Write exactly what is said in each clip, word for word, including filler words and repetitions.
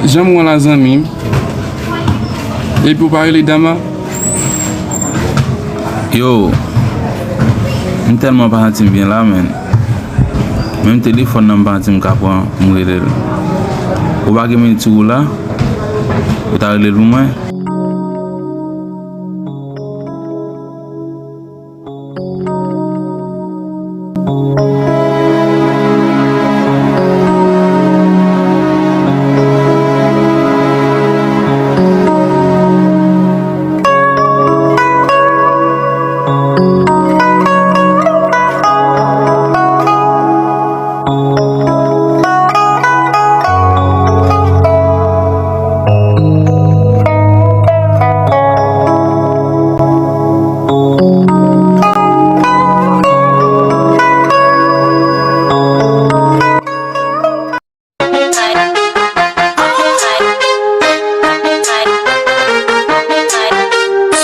Jan m wè w la, zanmi m. Epi w pa rele Dama? Yo, m tèlman pa santi m byen la, menn. Menm telefòn nan m pa santi m ka pran pou m rele l. Ou pa gen minit sou ou la? Ou ta rele l pou mwen?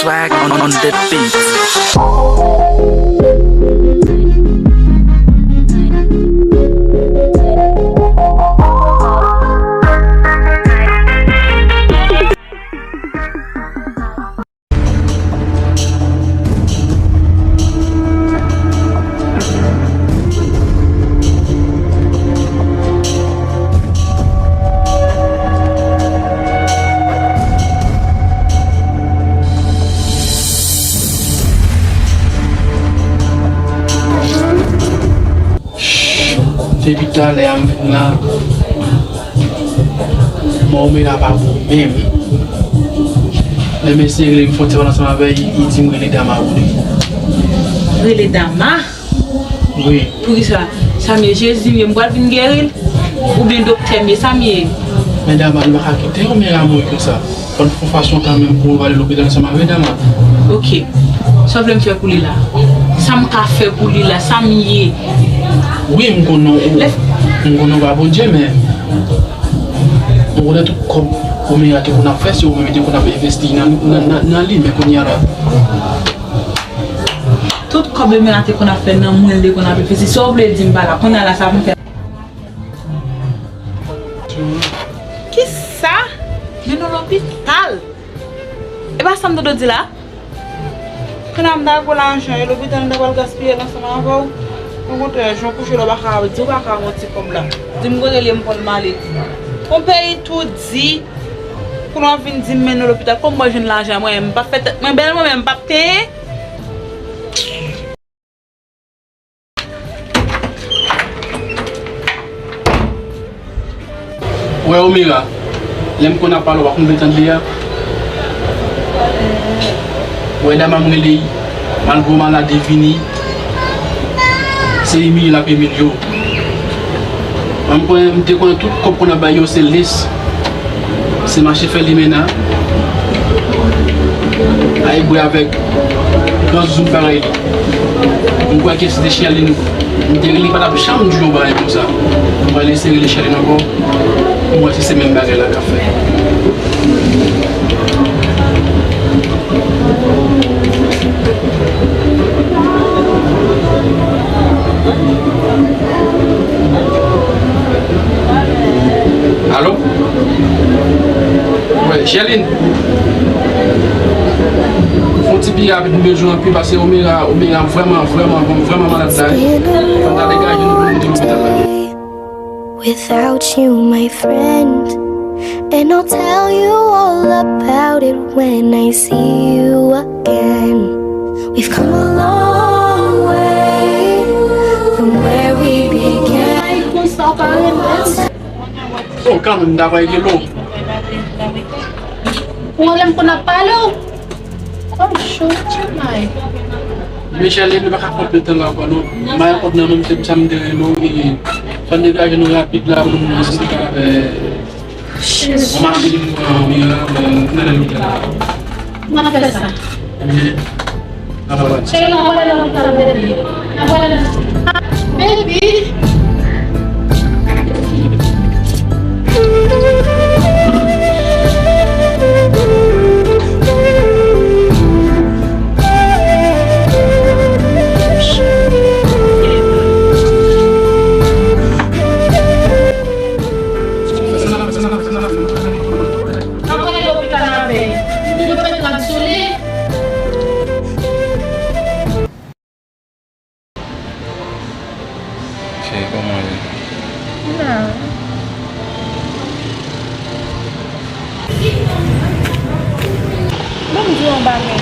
Swag on, on the beat. Depi talè a m vin la, mò Omera pa bon menm. Lè m eseye rele m fon ti pale ansanm avè l, li di m rele Dama pou li. Rele Dama? Wi. Poukisa? Sa m ye, Jezi m ye, m pral vin geri l? Oubyen doktè m ye, sa m ye? Men Dama, nou pa ka kite Omera mouri konsa. Fò n fè yon fason kanmenm pou w ale lopital ansanm avè Dama. Oke. Sa w vle m fè pou li la? Sa m ka fè pou li la? Sa m ye? Wi, m konnen w, m konnen w pa Bondye, men m konnen tout kòb Omera te konn ap fè, se ou menm ki te konn ap envesti nan, nan, nan, nan li, men kounye a la. Tout kòb Omera te konn ap fè nan mwen, l te konn ap envesti. Sa w vle di m pa la? Kounye a la, sa pou m fè? Kisa? Mennen w lopital? E pa sa m tande w di la? Kounye a m ta gwo lajan e lopital m ta pral gaspiye l ansanm avè w. Okontrè, jan w kouche la, w pa ka di w pa ka yon ti kòb la. Di m kote l ye, m pran l m ale. Yon peyi tou di, kounye a w vin di m mennen w lopital. Kòman m pral jwenn lajan mwen? M p ap fè tèt mwen bèl mwen menm, m p ap penyen. Ou wè Omera, lè m konn ap pale, w pa konn vle tande a. Ou wè Dama m rele, malgre w malad li vini, se imilye l ap imilye w. Mwen m konnen, m te konnen tout kòb konn ap bay yo se les. Se mache fè limena. Ay bwè avèk gran zouzoun parèy li. M kwè ke si te Sherline m te rele, li pa t ap janm di yon bagay konsa. M pral eseye rele Sherline ankò pou m wè si se menm bagay la k ap fè. Alo? Wi, Sherline. Fè yon ti pi rapid, m bezwen w anpil, paske Omera, Omera vrèman, vrèman, vrèman malad la, wi. Fò n ta degaje nou pou nou te lopital la. Without you, my friend. And I'll tell you all about it when I see you again. We've come a long way from where we began. Oh, kanmenm, m ta pral rele w. Ou wè lè m konn ap pale w. Oh, shoot, my. Michel, nou pa ka pran plis tan la ankò, non. M al kòb nan men m, se pou sa m te rele w, e fò n degaje nou rapid la, pou nou wè si nou ka fè yon machin, yon miray, nan lè lopital la. Mwen ap fè sa. Cheri, n ap pale nan lopital, baby. N ap pale nan... Baby. bagay.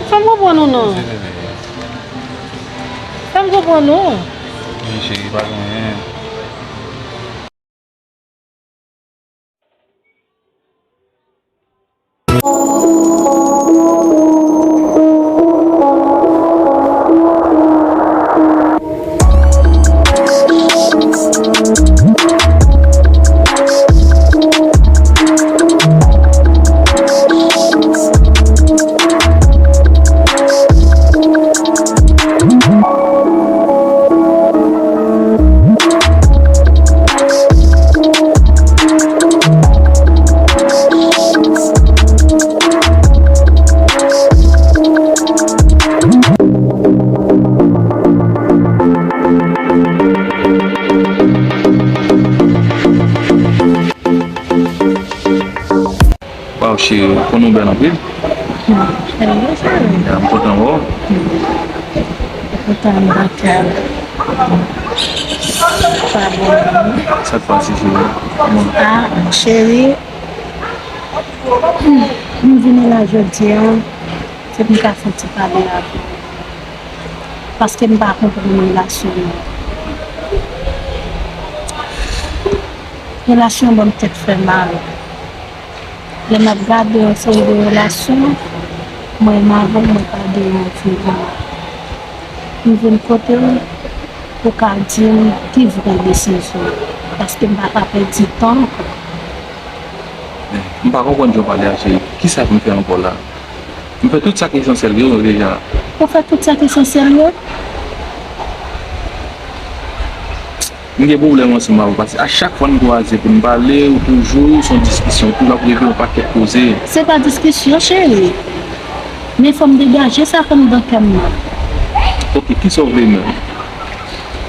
Fè m konprann ou non. Fè m konprann ou. Wi, cheri, pa gen anyen. Waw, cheri, ou konnen w bèl anpil. Cheri, cheri. Ya, m kontan wè w. Ou kontan m baka. Pa bon. Sa k pase, cheri? Bon. Ah, cheri. Hmm, m vini la jodi a. Se pou m ka fè ti pale avè w. Paske m pa konprann relasyon nou. Relasyon ban m tèt fè mal. Lè m ap gade yon seri de relasyon, mwen menm avè w, mwen pa gen yon fi vrèman. M vin kote w pou w ka di m ki vrè desizyon. Paske m pa ka pèdi tan ankò. Men, m pa konprann jan w pale a, cheri. Kisa pou m fè ankò la? M fè tout sa k esansyèl yo deja. Ou fè tout sa k esansyèl yo? M gen pwoblèm ansanm avè w, paske a chak fwa n kwaze pou n pale, ou toujou, se yon diskisyon, ou toujou ap reveye yon pakèt koze. Se pa diskisyon, cheri. Men fò m degaje sa k anndan kè m nan. Oke, kisa w vle menm?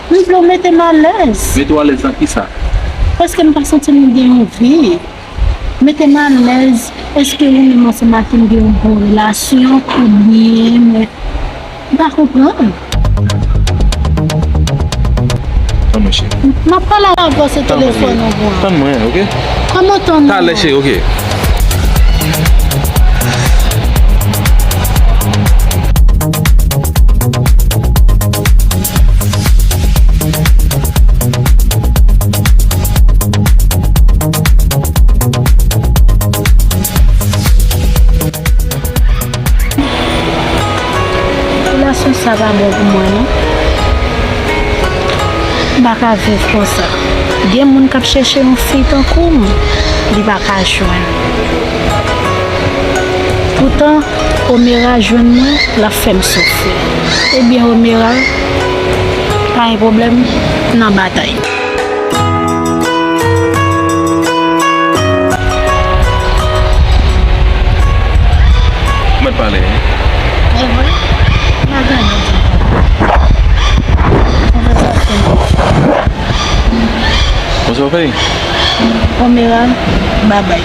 M vle w mete m alèz. Mete w alèz nan kisa? Paske m pa santi m gen yon vi. Mete m alèz. Èske ou menm ansanm ak li gen yon bon relasyon oubyen, m pa konprann. Tann mwen, cheri. M ap pale avè w se telefòn ou pran. Tann mwen, oke? Kòman tann mwen? Talè, cheri, oke. Relasyon sa pa bon pou mwen, non. M pa ka viv konsa. Gen moun k ap chèche yon fi tankou m, li pa ka jwenn. Poutan, Omera jwenn mwen, l ap fè m soufri. Ebyen, Omera, pa gen pwoblèm, n nan batay. Ou mèt pale, wi. E vre? M pa gen anyen di. Konvèsasyon. Konsa w fè? Omera, babay.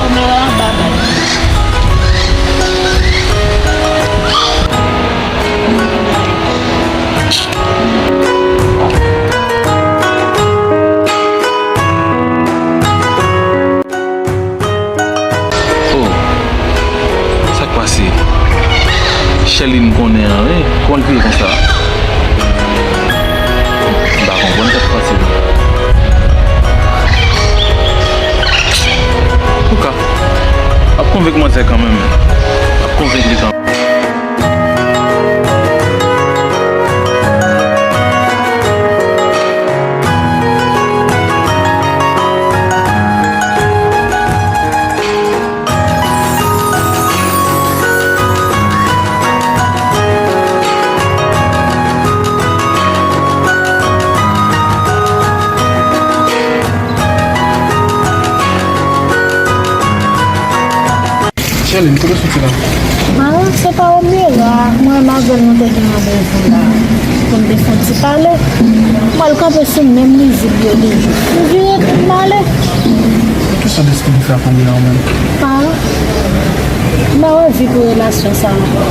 Omera, babay. Oh, sa k pase? Sherline konnen an, wi. Kòman l vire konsa? M pa konprann sa k pase. Antouka, m ap konvenk manzè kanmenm. M ap konvenk li kanmenm. Sherline, kote w soti la? Ah, se pa Omera. Mwen menm avè l nou te gen randevou la pou n te fè yon ti pale. M al kanpe sou menm mizik yo toujou. M vire tou m ale. Ok, Kisa w deside fè ak yon moun la menm? Ah, m pa wè vi pou relasyon sa ankò.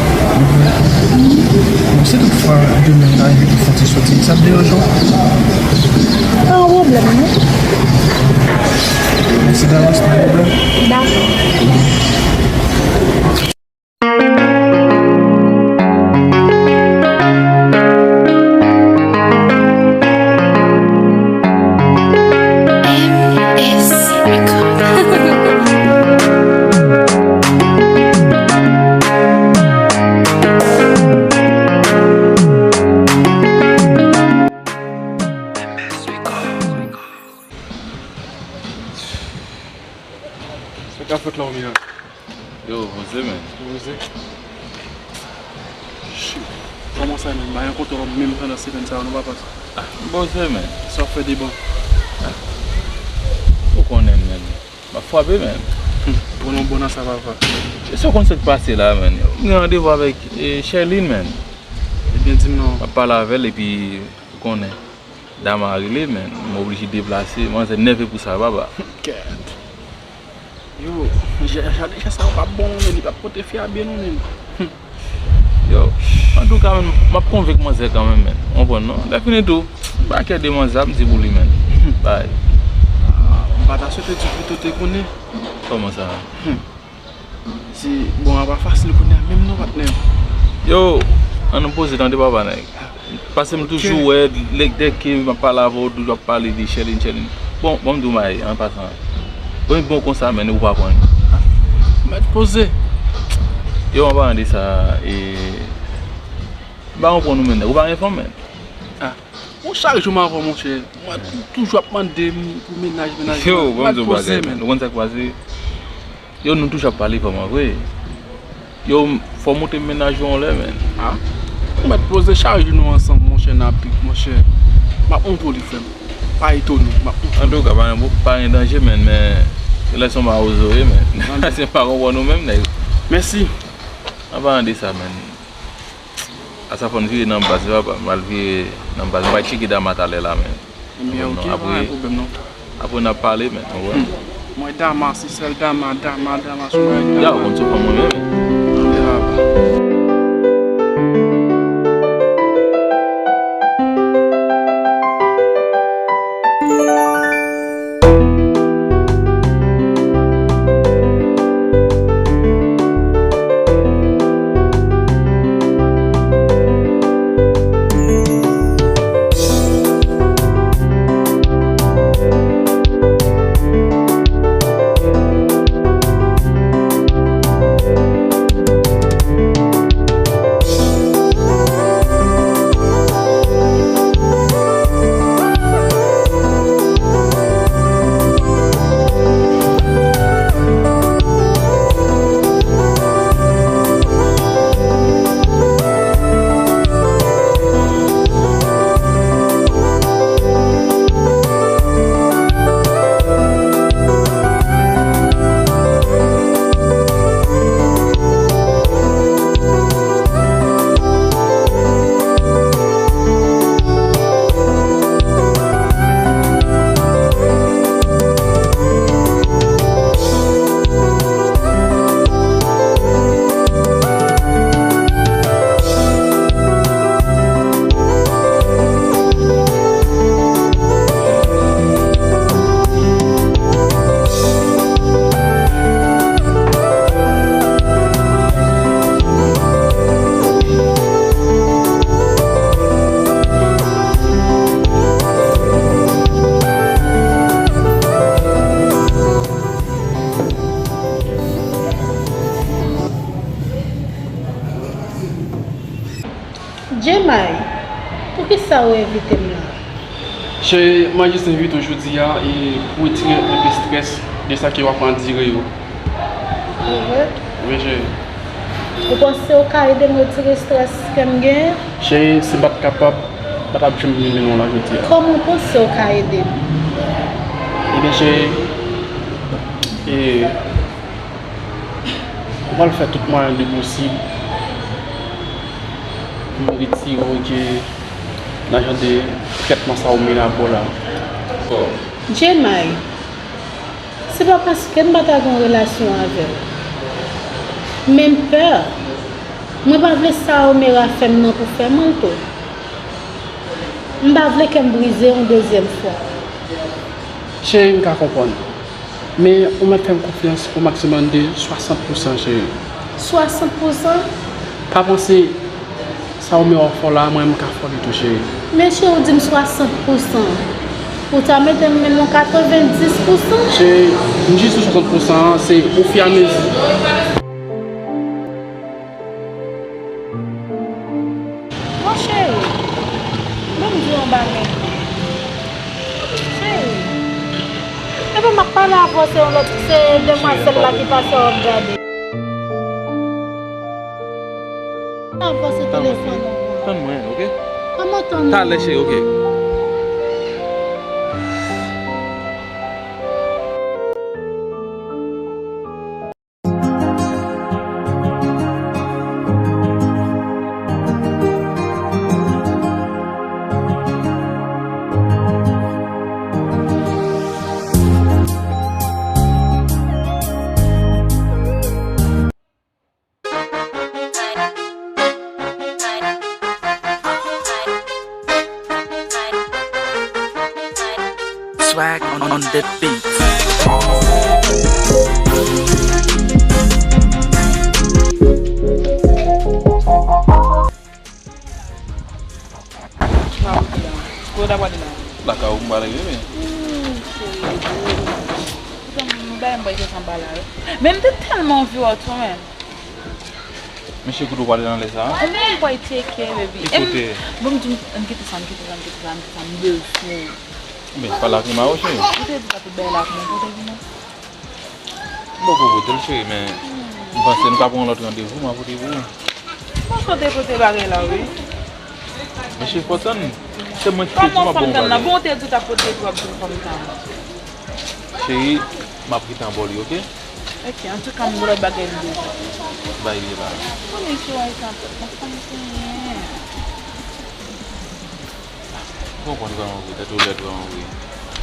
Bon, si toutfwa demen m ta envite w fè yon ti soti, sa ap deranje w? Pa yon pwoblèm, non. Mèsi davans, pa pwoblèm. Dakò. Sa k ap fèt la, Omega? Yo, poze, men. Poze. Shit. Kòman sa, men? M pa gen kontwòl menm pandan semèn sa yo, non, papa. Ah, poze, men. Sa w ap fè deban? Ah. Ou konnen, men. M ap frape, men. Hmm. Bon, non, bon nan sa, papa. Èske w konn sa k pase la, men? M gen randevou avèk, eh, Sherline, men. Ebyen, di m non. M ap pale avè l, epi ou konnen. Dam a rele, men. M oblije deplase. Manzè nève pou sa, papa. Kèt. Yo, ja-, ja-, deja sa yo pa bon, non, men li pa pote fi a byen, non, men. Yo, antouka, men, m ap konvenk manzè kanmenm, men. Ou konprann, non? Lè fini tou, m pa kè de manzè, m di pou li, men. Bay. Ah, m pa ta swete di pito te konnen. Kòman sa? Hmm. Si, bon, a pa fasil kounye a menm non, patnè. Yo, ann nou poze tande papa nèg. Paske m toujou wè, lè, dèke m ap pale avè w, toujou ap pale de Sherline, Sherline. Bon, bon, m di w bagay, an pasan. Bon, bon konsa, men ou pa konn. Mèt poze. Yo, an palan de sa, e, m pa konprann ou menm, nèg. Ou pa gen fanm, men. Ah. Bon, chak jou m avè w, monchè. Mwen tou-, toujou ap mande m pou mennaj, mennaj. Yo, bon, m di w bagay, men. Ou konn sa k pase? Yo, nou toujou ap pale kòman vre. Yo, fò w montre m mennaj ou yon lè, men. Ah. Ou mèt poze chak jou nou ansanm, monchè, n a pik, monchè. M ap montre w li, frè m. Pa etone w, m ap montre w. Antouka, pa gen, pa gen danje, men, men lè se yon mawozo ye, men. Se pa konprann nou menm, nèg. Mèsi. An palan de sa, men. A sa fò n vire nan baz, papa. M al vire nan baz. M pral tcheke Dama talè la, men. Ebyen, ok, pa gen pwoblèm, non. Apre n ap pale, men. Ou wè. Mwen Dama, se sèl Dama, Dama, Dama, sou mwen Dama. Ya, ou konn sou fanm mwen menm. Ann, papa. Jemay, poukisa ou envite m la? Cheri, mwen jis envite w jodi a e pou retire enpe estrès de sa ke w ap andire yo. Ou vre? Wi, cheri. Ou panse w ka ede m retire estrès ke m genyen? Cheri, si m pa t kapab, m pa t ap janm vin jwenn ou la jodi a. Kòman w panse w ka ede m? Ebyen, cheri, e, mwen pral fè tout mwayen de posib pou m retire w ke nan jan de trètman sa ou mennen avè w la. Jemay, Se pa paske m pa ta gen yon relasyon avè w. Men m pè. Mwen pa vle sa Omera fè m nan pou fè m l tou. M pa vle kè m brize yon dezyèm fwa. Cheri, m ka konprann. Men ou mèt fè m konfyans o maksimòm de swasant pousan, cheri. Swasant pousan? Pa panse sa Omera fè w la, mwen m ka fè w li tou, cheri. Men cheri, ou di m swasant pousan. Ou ta mete m menm yon katrevenndis pousan? Cheri, m jis di w swasant pousan an, se ofiramezi. Bon, cheri, ban m di w yon bagay. Cheri, epi m ap pale avè w, se yon lòt, se demwazèl la ki pase w ap gade. Avanse telefòn ou an. Tann mwen, oke? Kòman tann mwen? Talè, cheri, oke. Swag on, on the beat. Kote w ta prale la? Lakay ou m prale rive. Hmm, cheri, boo. Ou konn m bay m bay jes anba la wi. Men m te tèlman anvi wè w tou, men. Men cheri, kote w prale nan lè sa a? Anben m pral tcheke, baby. Ki kote? Bon, m di, m kite sa, m kite sa, m kite sa, m kite sa, m bezwen w. Men, pale ak Rima, wi, cheri. Ou te di w t ap bay l ak mwen, kote Rima? M poko pote l, cheri, men m panse nou ka pran yon lòt randevou, m a pote pou ou. Bon, sa w te pote bagay la, wi. Men cheri, fò w tann. Se mwen ki te di w m ap ba w yon bagay. Bon, ou te di w t ap pote l, w ap di m fò m tann. Cheri, m ap rete anba w li, oke? Oke, antouka, m gen lòt bagay m bezwen. Bay li la. Konnen cheri, w a rete anba m, m ap tann pou mwen. Bon, konn vrèman vre, tèt ou lèd vrèman vre.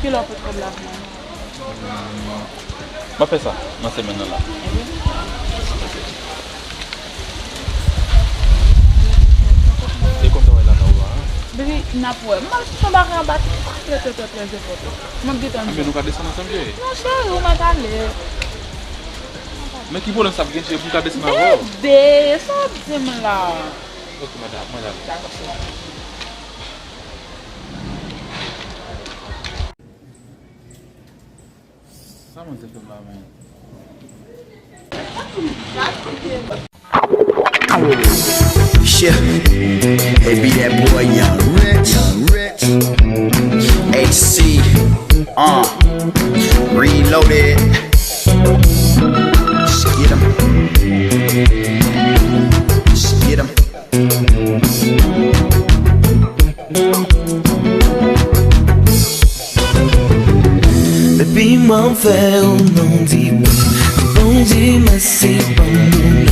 Kilè w pot kòb la pou mwen? Hmm, m ap fè sa nan semèn nan la. Ebyen. E kòm travay lakay ou a, hein? Baby, n ap wè. M ap fè yon bagay anba trè, trè, trè, trè enpòtan. M ap gentan di w. Men nou ka desann ansanm, cheri? Non, cheri, ou mèt ale. Men ki pwoblèm sa ap gen, cheri, pou m ka desann avè w? Bebe, sa w ap di m la? Ok, madam, mwen ale. Dakò, cheri. Sa manzè fè m la, men? Yeah, baby, that boy Young Rich, Young Rich, H C, uh, reloaded. Skidam. Skidam. Depi m anfè ou non di mwen, di Bondye mèsi ban m moun.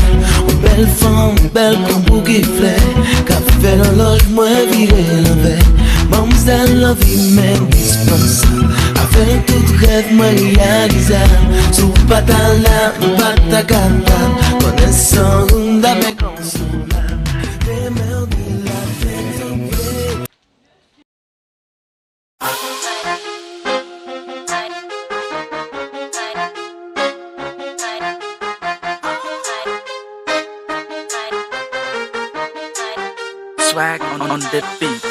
Yon bèl fanm, bèl kou bouke flè, k ap fè lòlòj mwen vire lanvè. Manmzèl anvi menm dispansa, avèk tout rèv mwen reyalizab. Si w pa ta la, m pa ta kapab. Konnen san ou m ta fè. Swag on, on the beat.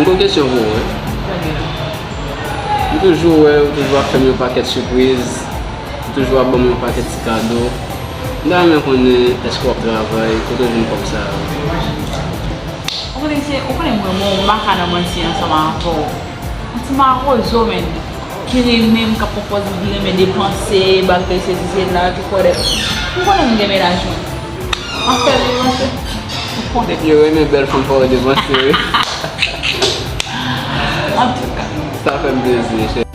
Yon kesyon pou ou, wi. Ou toujou wè, ou toujou ap fè m yon pakèt sipriz, ou toujou ap ban m yon pakèt ti kado. M ta renmen konnen èske w ap travay, kote w jwenn kòb sa yo. Ou konnen se, ou konnen mwen, mwen, m pa ka nan manti ansanm avè w. Yon ti mawozo, menn, ki renmen m, k ap pran pòz li, ki renmen depanse, bagay sesi, sela, tout kòlè. Ou konnen m gen mennaj mwen. M ap fè l depanse. Ou konnen. Yo renmen bèl fanm fò yo depanse, wi. Antouka. Sa fè m plezi, cheri.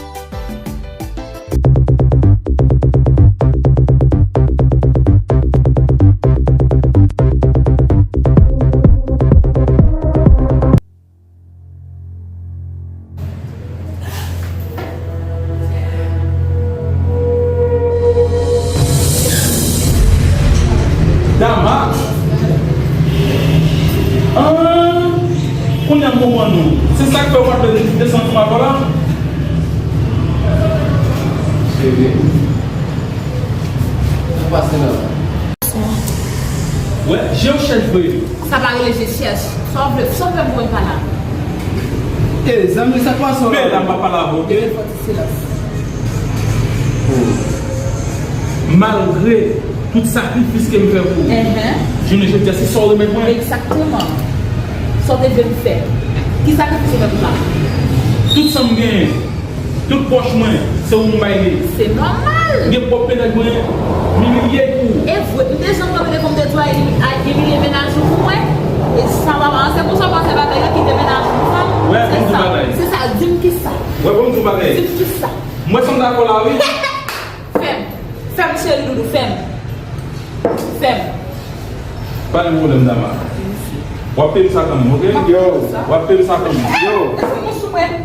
Dama? Ah, kounye a m konprann ou. Se sa k fè w ap desann sou mapò la? Cheri, sa k pase la? Wè, je w chèch vre. Sa pa rele je chèch. Sa w vle, sa w vle m konn pa la. E, zanmi, sa k pase w la? Men la, m pa pale avè w, oke? Fò ti silans. Malgre tout sakrifis ke m fè pou ou, jounen jodi a, se sa w remèt mwen? Egzakteman. Sa w te vle m fè? Ki sakrifis ou fè pou sa? Tout sa m genyen. Tout pòch mwen, se ou m bay li. Se nòmal. M gen pwòp mennaj mwen, m imilye l pou ou. E vre, m te janm tande kòm te di w a imilye mennaj ou pou mwen. E sa papa, se pou sa w panse bagay yo kite mennaj ou pou sa. Wè, se sa. Se sa, di m kisa. Wè, bon, m di w bagay. Di m kisa. Mwen sanm dakò la, wi. Fè m. Fè m, cheri doudou, fè m. Fè m. Pa gen pwoblèm, Dama. W ap peye m sa kanmenm, oke? Yo. W ap peye m sa kanmenm. Yo. Mwen sou mwen.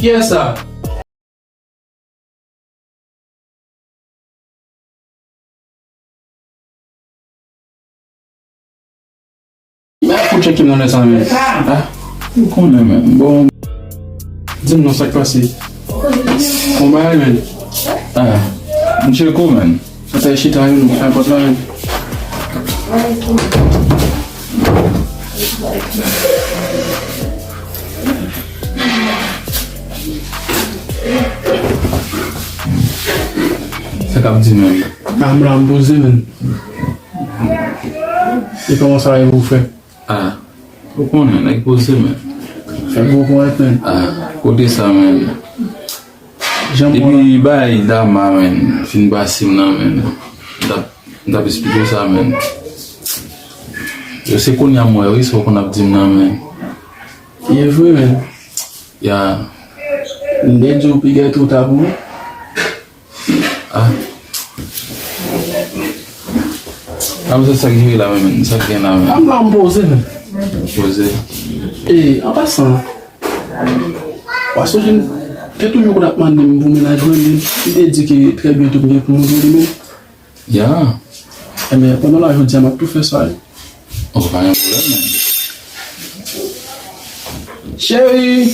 Kiyès sa? Mwen ap fout tcheke m nan lè sa, men. Ah, ou konnen, men. Bon, di m non, sa k pase? Bon bagay, men. Ah, m tcheke w, men. Sa fè chita yo, nou fè pòt la, men. Sa k ap di menm? Ah, m la, m poze, men. E kòman sa ye, mon frè? Ah, ou konnen, nèg poze, men. Fè gwo ponyèt, men. Ah, kote sa, men? Depi bay Dama, men, fin pase m nan, men. M t ap, m t ap esplike w sa, men. Yo se kounye a m wè, wi, sa w konn ap di m nan, men. Ye vre, men. Ya. M te di w piga twò ta pou ou. Ah. Ah, men se sa k rive la, men, men. Sa k gen la, men. Ah, m la, m poze, men. Poze. E, an pasan, w a sonje, m te toujou konn ap mande m pou mennaj mwen, men m te di ke trè byento m gen pou m jwenn li, men. Ya. Enben, pandan la jodi a, m ap tou fè sa, wi. Oh, pa gen pwoblèm, men. Cheri!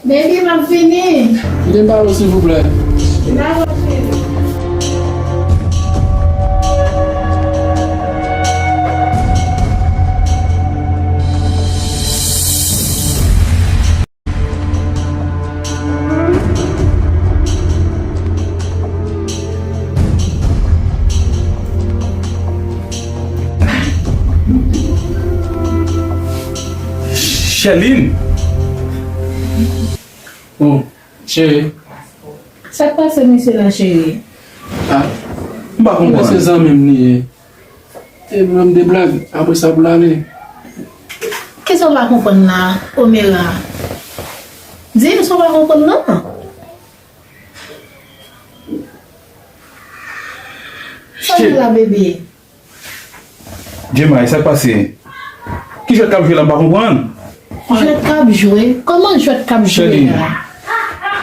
Baby, m ap vini. Kite m pale w, silvouplè. M ap vini. Chèlin! Oh, cheri. Sa k pase mesye la, cheri? Ah, M pa konprann. Se zanmi m li ye. E m de blag, apre sa pou l ale. Kisa w pa konprann la, Omera? Di m sa w pa konprann nan. Sa w la, bebe? Jemay, sa k pase? Ki jwèt k ap jwe la, m pa konprann. Jwèt k ap jwe? Kòman jwèt k ap jwe la?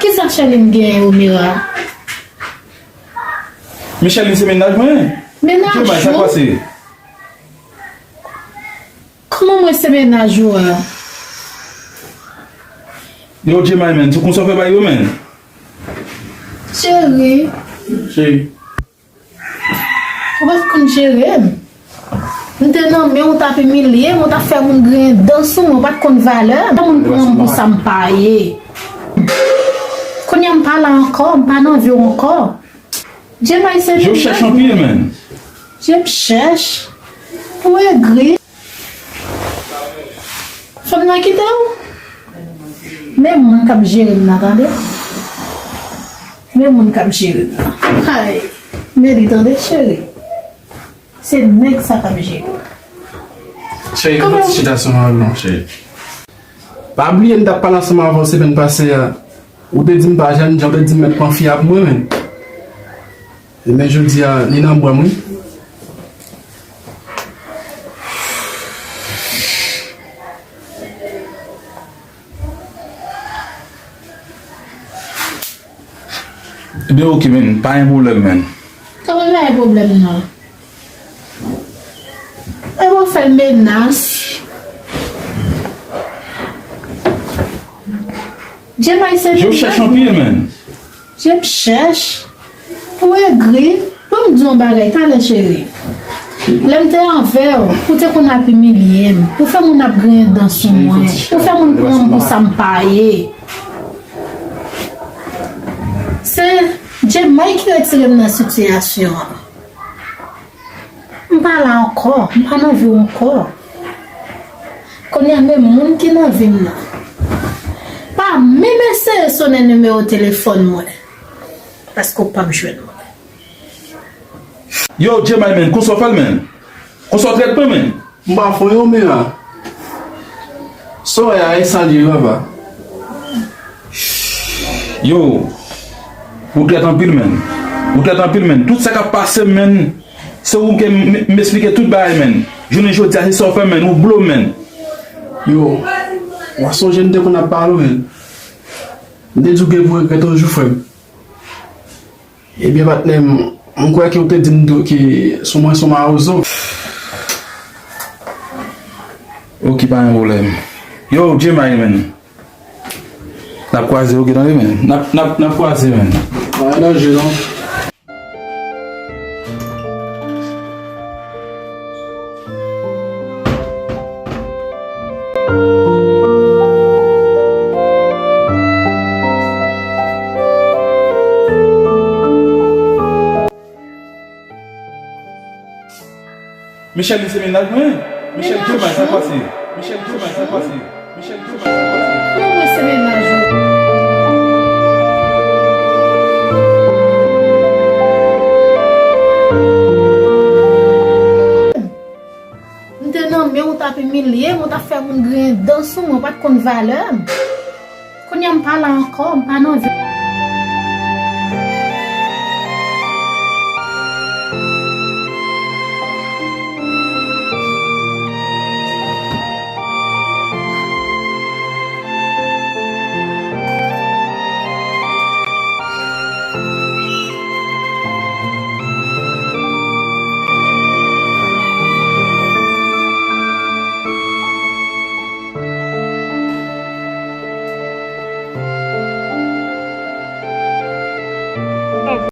Kisa Sherline genyen, Omera? Men Sherline se mennaj mwen. Mennaj ou? Jemay, sa k pase? Kòman mwen se mennaj ou a? Yo, Jemay, men, sou konsa w fè bay yo, men. Cheri. Cheri. Ou pa t konn jere m. M te nan men w, w t ap imilye m, w t ap fè moun griyen dan sou mwen, w pa t konn valè m. Fè moun pran m pou sa m pa ye. Kounye a m pa la ankò, m pa nan vi w ankò. Jemay se mennaj ou. Je w chèch anpil, men. Je m chèch. Ou egri. Fanm nan kite w? Men moun k ap jere m nan, tande. Men moun k ap jere m nan. Ay, men li, tande, cheri. Se nèg sa k ap jere m. Cheri, fè ti chita sou mwen non, cheri. Pa bliye, m t ap pale ansanm avè w semèn pase a. Ou te di m pa jèn jan, ou te di m mèt pran fi a pou mwen menm. Ebyen, jodi a, li nan bra m, wi. Ebyen, oke, men, pa gen pwoblèm, men. Kòman pa gen pwoblèm, non? E bon, fè l menas. Jemay se mennaj mwen. Je w chèch anpil, men. Je m chèch. Ou egri. Ban m di w yon bagay, talè cheri. Lè m te avè w, ou te konn ap imilye m. Ou fè moun ap griyen dan sou mwen. Ou fè moun pran m pou sa m pa ye. Se Jemay ki retire m nan sitiyasyon an. M pa la ankò, m pa nan vi w ankò. Kounye a, men moun ki nan vi m nan. Pa menm eseye sonnen nimewo telefòn mwen, paske w p ap jwenn mwen. Yo, Jemay, men, konsa w fè l, men. Konsa w trèt mwen, men. M pa fè w yon men la. Sa w wè a, e sa l ye, papa. Yo, ou trèt anpil, men. Ou trèt anpil, men. Tout sa k ap pase m, men, se ou ke m, m, m esplike tout bagay, men. Jounen jodi a, se sa w fè m, men. Ou blo m, men. Yo, w a sonje n te konn ap pale, men. M te di w gen pou regrèt yon jou, frè m. Ebyen, patnè m, m kwè ke w te di m tou ke sou mwen se yon mawozo. Oke, pa gen pwoblèm. Yo, Jemay, men. N ap kwaze, oke, tande, men. N ap, n ap, n ap kwaze, men. Pa gen danje, non. Michel, li se mennaj mwen. Michel, Jemay, sa k pase? Michel, Jemay, sa k pase? Michel, Jemay, sa k pase? Mwen, mwen se mennaj ou. M te nan men w, w t ap imilye m, w t ap fè moun griyen dan sou mwen, w pa t konn valè m. Kounye a m pa la ankò, m pa nan vi.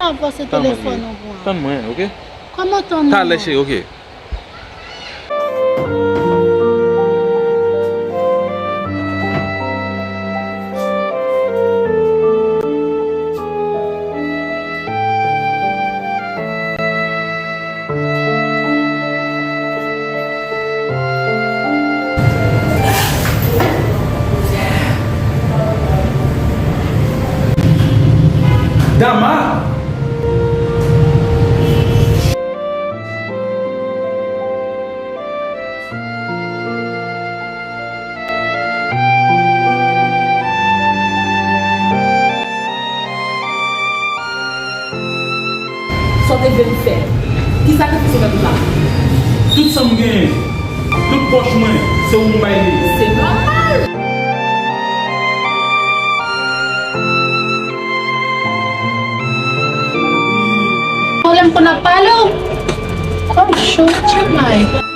Avanse telefòn ou pou an. Tann mwen, oke? Kòman tann mwen? Talè, cheri, oke. Dama! Vle m fè? Ki sakrifis ou fè pou sa? Tout sa m genyen, tout pòch mwen, se ou m bay li. Se nòmal. Pwoblèm pou n ap pale w. Oh, shoot, my.